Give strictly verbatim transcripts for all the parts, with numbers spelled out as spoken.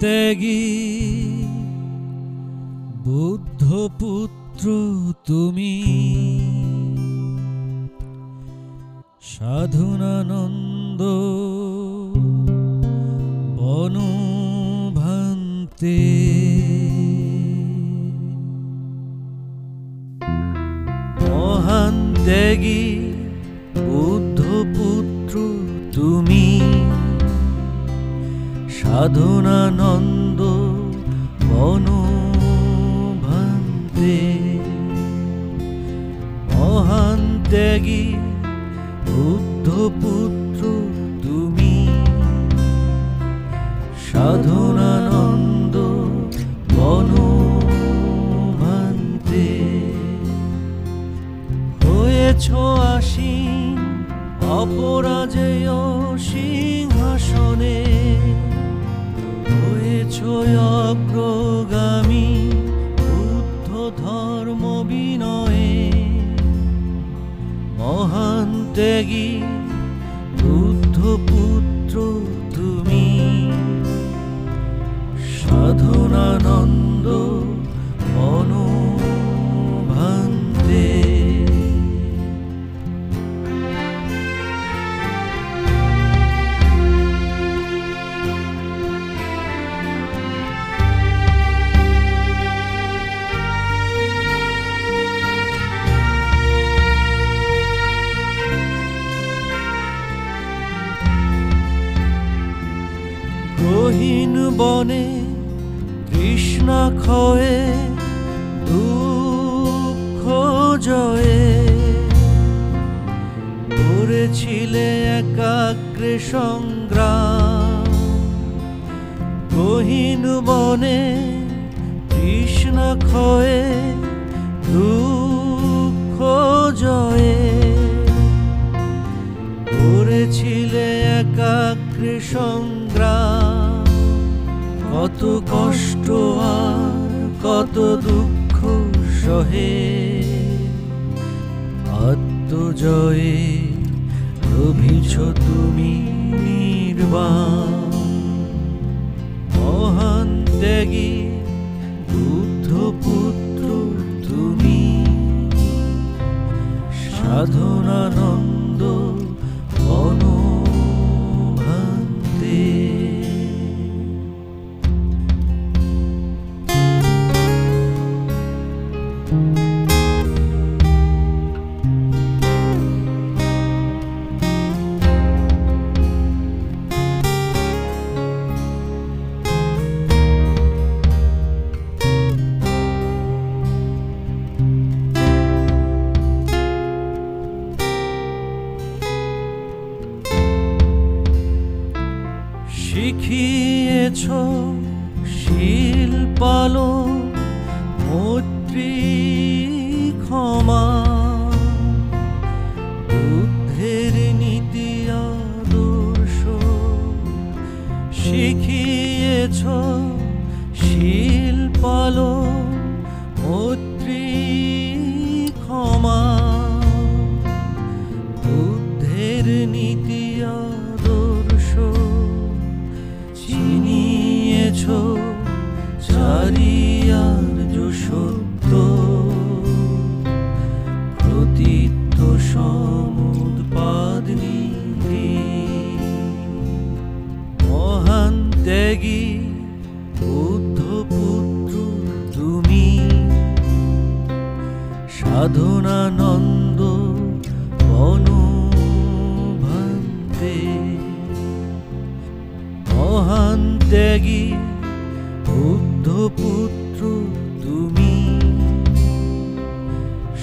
ত্যাগী বুদ্ধপুত্র তুমি। সাধনানন্দ বন ভান্তে। মহান ত্যাগী বুদ্ধপুত্র তুমি, সাধনানন্দ বন ভান্তে। মহান ত্যাগী বুদ্ধপুত্র তুমি, সাধনানন্দ বন ভান্তে। হয়েছ আসীন অপরাজেয় সিংহাসনে, হয়েছ অগ্রগামী বুদ্ধ ধর্ম বিনয়ে। মহান ত্যাগী বুদ্ধপুত্র তুমি, সাধনানন্দ বন ভান্তে। গহীন বনে তৃষ্ণা ক্ষয়ে দুঃখ জয়ে করেছিলে একাগ্রে সংগ্রাম। গহীন বনে তৃষ্ণা ক্ষয়ে দুঃখ জয়ে করেছিলে একাগ্রে সংগ্রাম। কত কষ্ট আর কত দুঃখ সহে আত্মজয়ে লভিছ তুমি নির্বাণ। মহান ত্যাগী বুদ্ধপুত্র তুমি, সাধনানন্দ বন ভান্তে। শিখিয়েছ শীল পালন, মৈত্রী, ক্ষমা, বুদ্ধের নীতি আদর্শ। শিখিয়েছ শীল পালন, মৈত্রী, ক্ষমা, বুদ্ধের নীতি আদর্শ। চিনিয়েছ চারি আর্য সত্য, কর্তৃত্ব, সমুৎপাদ, নীতি। মহান ত্যাগী বুদ্ধপুত্র তুমি, সাধনানন্দ বন ভান্তে। মহান ত্যাগী বুদ্ধপুত্র তুমি,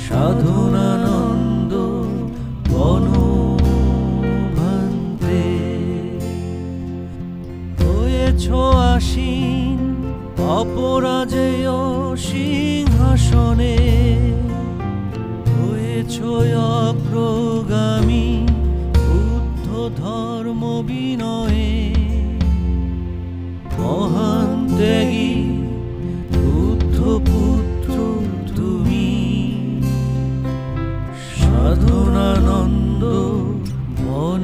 সাধনানন্দ বন ভান্তে। হয়েছ আসীন অপরাজেয় সিংহাসনে, হয়েছ অগ্রগামী বুদ্ধ ধর্ম বিনয়ে। মহান ত্যাগী বুদ্ধপুত্র তুমি, সাধনানন্দ বন